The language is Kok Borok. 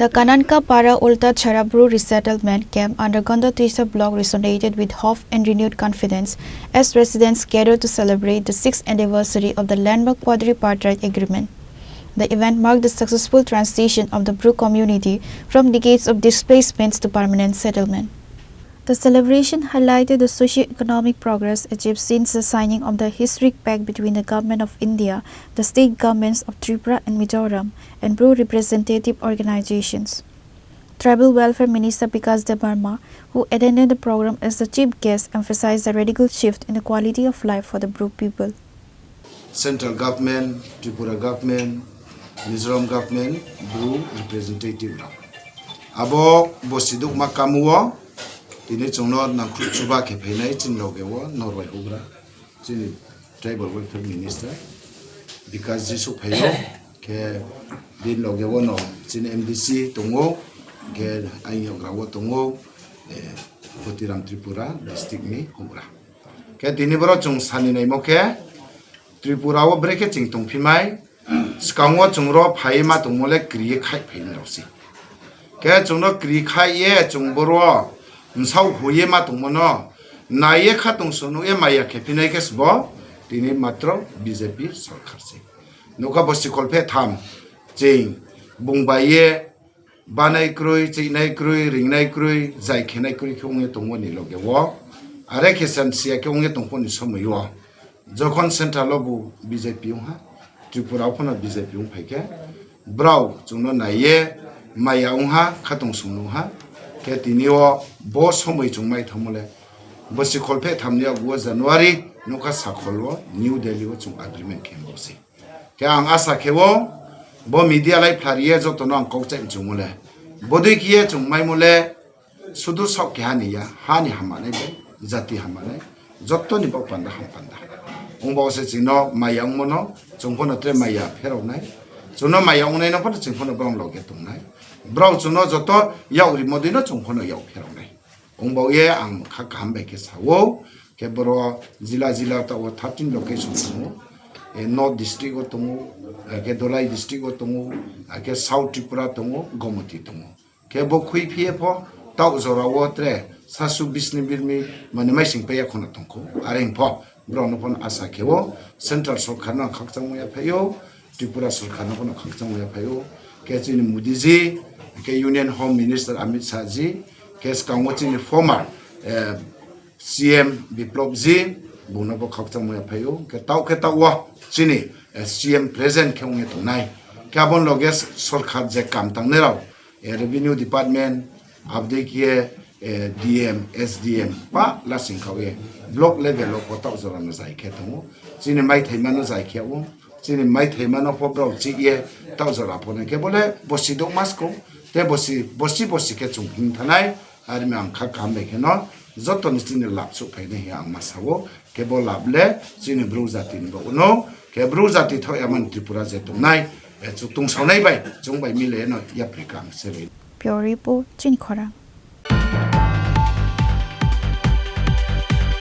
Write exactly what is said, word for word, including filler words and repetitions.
The Kananka Para Ulta Chhara Bru resettlement camp under Gandatoisa block resonated with hope and renewed confidence as residents gathered to celebrate the sixth anniversary of the landmark quadripartite agreement. The event marked the successful transition of the Bru community from decades of displacements to permanent settlement. The celebration highlighted the socio-economic progress achieved since the signing of the historic pact between the Government of India, the state governments of Tripura and Mizoram, and Bru representative organizations. Tribal Welfare Minister Bikash Debbarma, who attended the program as the chief guest, emphasized the radical shift in the quality of life for the Bru people. Central government, Tripura government, Mizoram government, Bru representative rok. Abo bosidukma kamuo tini chwngno nangkhrup chuba khe phainai chini logeo norbai hugra, chini tribal welfare minister Bikash Jisu phaio, khe bini logeo no chini M D C tongo, khe ayokgrao tongo, eh, Khotiram Tripura district ni hugra. Khe tini boro chwng sani naimo khe Tripura o brekhe chwng tongphimai, swkango chwng ro phaiwi ma tongmo le kriye khai phaini rok se. Khe chwngno kri khai ye chwng boro msao huye ma tongmo no naiye kha tong sunu ye maya khe phinai khe sbo tini matro B J P sorkar se. Nokha bosi kolphe tham chwng bung bai ye banai krwi, chinai krwi, ringnai krwi, jai khenai krwi khe wngwi tongmani loge o. Are khe san siya khe wngwi tongphoni somoi o. Jokhon central o bo B J P wngha, Tripura o phano B J P wngphai khe, brao chwngno naiye maya wngha, khatong songno wngha. Khe tini o bo somoi chwng mai thangmole, bosi kholphe thamni o bo January nokha sakhol o New Delhi o chwng agreement khe bo se. Khe ang asa khe o bo media lai phlariye jotono ang kok chai mchung mole. Bodui khe chwng mai mole sudur sok khe hani ya, hani hamanai bai, jati hamanai, jotoni bok panda ham panda. Wng bo se chwngno maya wngmano, chwng phano tre maya pheroknai. Chwngno maya wngnai no phano chwng phano borok loge tongnai. Borok chwngno joto yak rimo dino chwng phano yak pheroknai. Wng bo ye ang kha kaham bai khe sao, khe boro jila jila ta o thirteen location tongo. E, North district o tongo, e, khe Dholai district o tongo, e, khe South Tripura tongo, Gomoti tongo. Khe bo khwi phiye pho, tauk jora o tre sasu bisni birmi mane maising paiya khona tongkho. Are wng pho, borok no phano asa khe o central sorkar no khakchangma ya phaio, Tripura sorkar no phano khakchangma ya phaio. Khe chini Modi ji, khe Union Home Minister Amit Shah ji, khe swkango chini former, eh, C M Biplop ji, bungno bo khakchangma ya phaio. Khe tauk khe tauk o chini, eh, C M present khe wngya tongnai. Khe aboni loge sorkar je kam tangnai rok, eh, revenue department, abdei khe, eh, D M, S D M, pa lasing khawi block level o kotak jora no jai khe tongo. Chini maithai mano jai khe o, chini maithai mano pho borok chih ye tak jora phone khe bole bosi dok mas ko, te bosi, bosi, bosi khe chwng him thanai, armi ang kha kaham bai khe no joto ni chini lab suk phai nai ang ma sao, khe bo lab le chini bru jati ni bo uno, khe bru jati thok ya man Tripura je tongnai, eh, chwng tong sawnai bai, chwng bai mile no yapri kang se bai. Bureau Report, Chini Khorang.